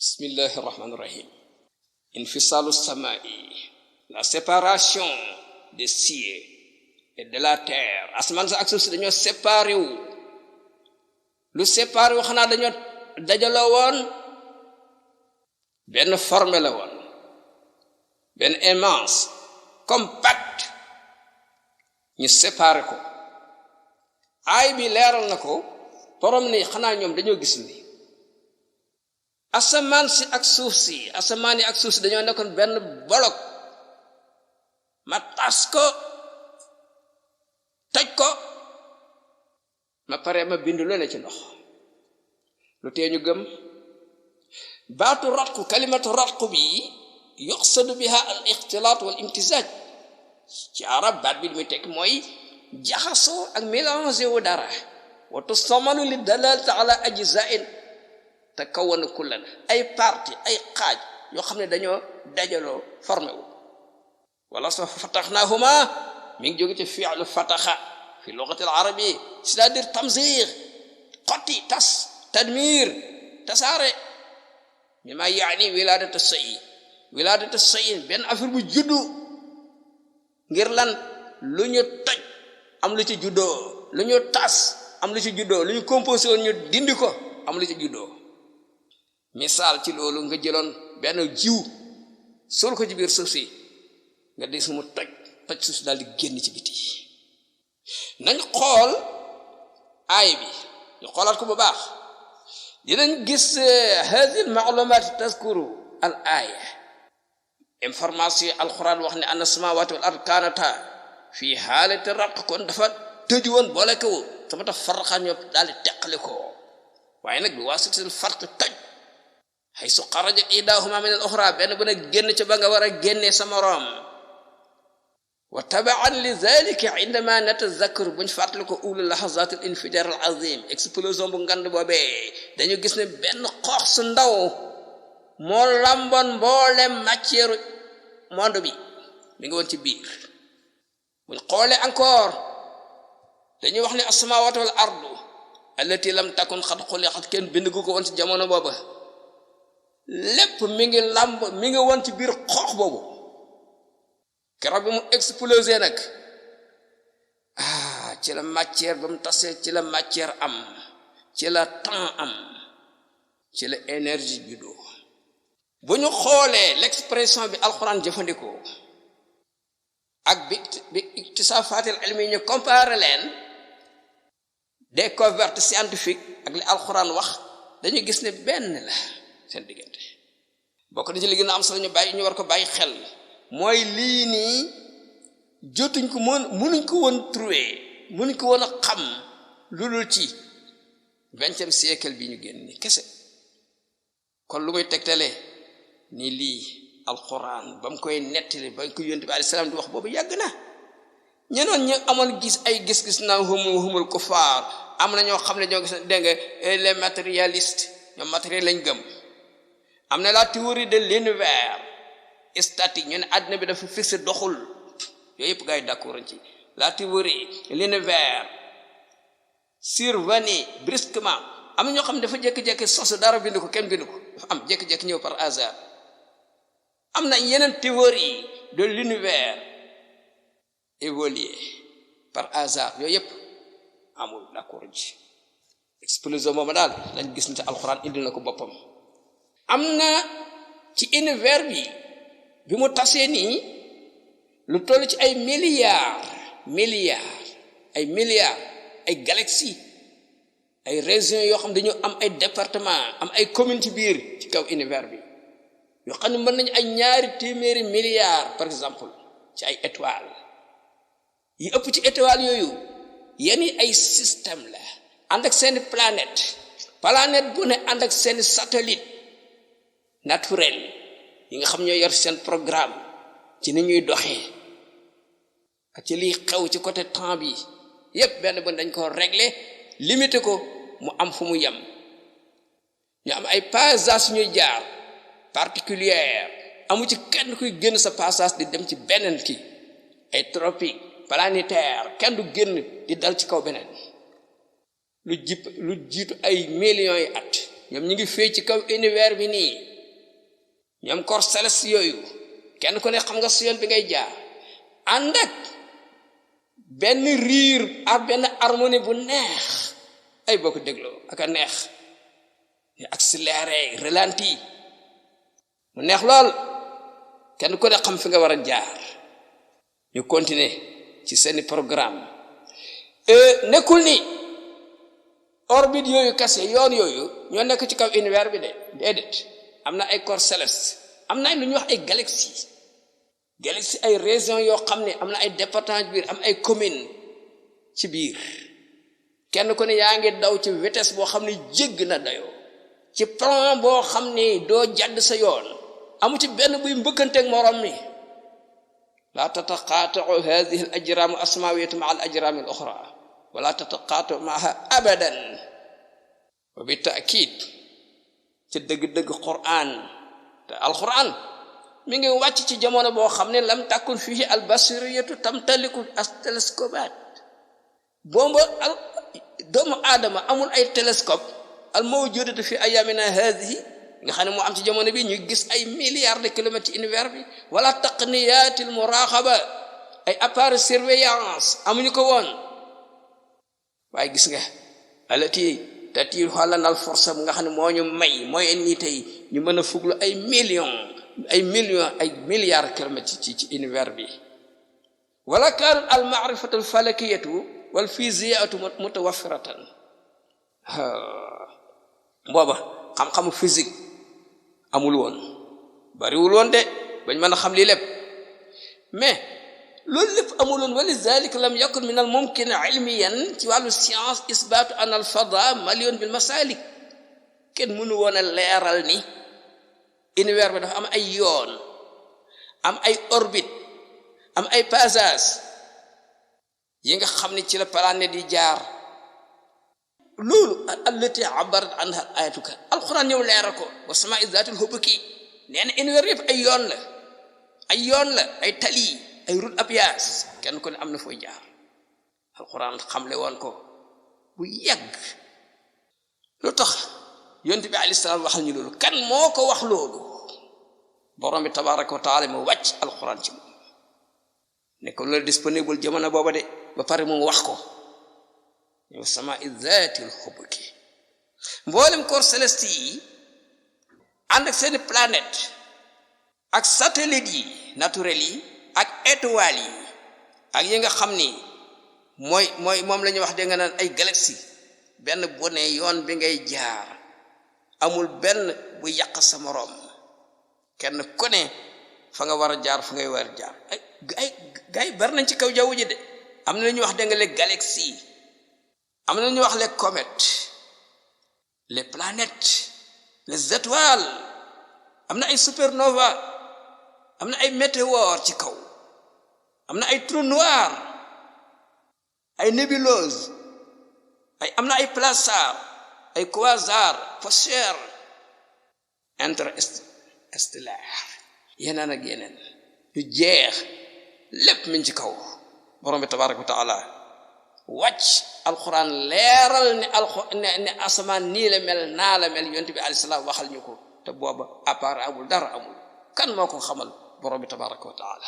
Bismillahir Rahmanir Rahim. Infisalus samai, la séparation des cieux et de la terre. Asamaan sa ak suuf si dañoo séparé wu. Lu séparé wu xanaa dañoo dajaloo woon benn forme la woon, benn immense compact ñu séparé ko. Aay bi leeral na ko borom ni xanaa ñoom dañoo gis ni asamaan si ak suuf si asamaan yi ak suuf si dañoo nekkoon benn bolok ma tas ko toj ko ma pare ma bind lu ne ci ndox lu tee ñu gëm baatu ratqu kalimatu ratqu bi yuqsadu biha al ixtilaat wal imtizaaj ci arab baat bi li muy tekk mooy jaxasoo ak mélangé wu dara wa tustamanu li dalalati ala ajzain te kawana kullan ay parti ay xaaj yoo xam ne dañoo dajaloo formé wu wala sa fatahnahuma mi ngi jóge ci fi'lu fataha fi lughati al-arabiyya c'est-à-dire tamzir xotti tas tadmir tasaare mi ma yaani wiladatu sayyi benn affaire bu juddu ngir lan lu ñu toj am lu ci juddoo lu ñu tas am lu ci juddoo lu ñu composé woon ñu dindi ko am lu ci juddoo misaal ci loolu nga jëloon benn jiw sol ko ci biir suuf si nga dis mu toj suuf si daal di génn ci biti nañ xool aay bi ñu xoolaat ko bu baax dinañ gis hadhihi al-ma'lumat tazkuru al aaya information alquran wax ne anna samawati wal ard kanata fi halati raq kon dafa tëju woon boole ko sama tax farxaan ñoo daal di teqale ko waaye nag bi waasitil farq toj haysu xarajat ihdahuma min al uxra benn bu ne génn ca ba nga war a génnee sa moroom wa tabaan li zalika indama natazakkaru buñ fàttali ko ulu lahazat al infijar al azim explosion bu ngand boobee dañu gis ne benn xoox su ndaw moo lamboon mboolem matière monde bi mi ngi woon ci biir buñ xoolee encore dañuy wax ne as-samawati wal ardu allati lam takun xad xuliqat kenn bind gu ko woon ci jamono booba lépp mi ngi woon ci biir xoox boobu keroog bi mu explosé nag ci la matière ba mu tasee ci la matière am ci la temps am ci la énergie juddoo bu ñu xoolee l'expression bi alxuraan jëfandikoo ak bi iktisaafatil ilmi ñu comparé leen découverte scientifique ak li alxuraan wax dañu gis ne benn la seen diggante bokk na ci li gën a am solo ñu war ko bàyyi xel mooy lii nii jotuñ ko mënuñ ko woon trouver mënuñ ko woon a xam lu dul ci 20e siècle bi ñu génn ni kese kon lu muy tegtale ni lii alquran ba mu koy nettali ba ko yonent bi alayhi salaam di wax boobu yàgg na ñenoon ñu amoon gis ay gis-gis naa humul kufaar am na ñoo xam ne ñoo gis dégg nga les matérialistes ñoom matériel lañ gëm am na la théorie de l'univers statique ñu ne àddina bi dafa fixé doxul yooyu yëpp gars yi d'accord ci la théorie de l'univers survenu brusquement am na ñoo xam ne dafa jékki-jékki sosu dara bind ko kenn bind ko dafa am jékki-jékki ñëw par hasard am na yeneen théorie de l'univers évolué par hasard yooyu yëpp amul d'accord ci explosion moom daal lañ gis ni te alxuraan indil na ko boppam am na ci univers bi mu tasee nii lu toll ci ay milliards ay galaxies ay régions yoo xam dañu am ay département am ay communes ci biir ci kaw univers bi yoo xam ne mën nañu ay 200 milliards par exemple ci ay étoiles yi ëpp ci étoiles yooyu yenn ay système la ànd ak seeni planète bu ne ànd ak seeni satellite naturel yi nga xam ñoo yor seen programme ci ni ñuy doxee ak ci liy xew ci côté temps bi yépp benn dañ ko régler limité ko mu am fu mu yem ñu am ay passages ñuy jaar particulière amu ci kenn kuy génn sa passage di dem ci beneen ki ay tropique planétaire kenn du génn di dal ci kaw beneen lu jiitu ay millions yi at ñoom ñu ngi fee ci kaw univers bi nii ñoom corps céleste yooyu kenn ku ne xam nga si yoon bi ngay jaar ànd ak benn riir ak benn harmonie bu neex ay boo ko dégloo ak a neex ñu accéléré ralenti mu neex lool kenn ku ne xam fi nga war a jaar ñu continuer ci seeni programme nekkul ni orbite yooyu kase yoon yooyu ñoo nekk ci kaw univers bi de déedéet am na ay corps céleste am na lu ñuy wax ay galaxie ay régions yoo xam ne am na ay département biir am ay commune ci biir kenn ku ne yaa ngi daw ci vitesse boo xam ne jégg na dayoo ci plan boo xam ne doo jadd sa yoon amu ci benn buy mbëkkanteeg morom mi la tataqaata'u hadhihi al ajram asmawiyatu ma'a al ajram al ukhra wala tataqaata'u ma'aha abadan wa bi ta'kid ci dëgg-dëgg Qur'an te alquran mi ngi wàcc ci jamono boo xam ne lam takun fihi al basiriyatu tamtaliku as télescopat bomba doomu aadama amul ay télescope al mawjudatu fi ayamina hadhihi nga xam ne moo am ci jamono bi ñu gis ay milliards de kilomètres ci univers bi wala taqniyatil muraqaba ay appareil surveillance amuñu ko woon waaye gis nga alati tatir xolanal force nga xam ne moo ñu may mooy nii tey ñu mën a fuglu ay milliards kilomètres ci univers bi wala kaanat al ma'rifatu al falakiyatu wal fiziyatu mutawaffiratan booba xam-xamu physique amul woon bariwul woon de bañ mën a xam lii lépp mais loolu lépp amul woon wa lidhalika lam yakun min al mumkin ilmiyan ci wàllu science isbaatu an al fada malion bil masalik kenn mënu woon a leeral ni univers bi dafa am ay yoon am ay orbite am ay passage yi nga xam ne ci la planète yi jaar loolu allati abarat anha ayatuka alquran ñëw leeral ko wa samaa'i zaatil hubki nee na univers yëpp ay yoon la ay tali ay route abias kenn ko ne am na fooy jaar alquran xamle woon ko bu yàgg lu tax yonent bi alayhi salaam waxal ñu loolu kan moo ko wax loolu borom bi tabaraka wa taala mu wàcc alquran ci moom ne ko loolu disponible jamono booba de ba pare mu wax ko yow samaa'i zaatil hubki mboolem corps céleste yi ànd ak seeni planète ak satellite yi naturel yi ak étoiles yi ak yi nga xam ni moom la ñuy wax de nga naan ay galaxie benn bu ne yoon bi ngay jaar amul benn bu yàq sa moroom kenn ku ne fa nga war a jaar fa ngay war a jaar ay gars yi bari nañ ci kaw jaww ji de am na lu ñuy wax de nga les galaxies am na lu ñuy wax les comètes les planètes les étoiles am na ay supernova am na ay météores ci kaw am na ay trous noirs ay nébuleuses am na ay pulsars ay quasars pulsars interstellaires yeneen ak yeneen yu jeex lépp min ci kaw borom bi tabaraka wa taala wàcc alquran leeral ne asamaan nii la mel naa la mel yonent bi alayhi salaam waxal ñu ko te booba appareil amul dara amul kan moo ko xamal borom bi tabaraka wa taala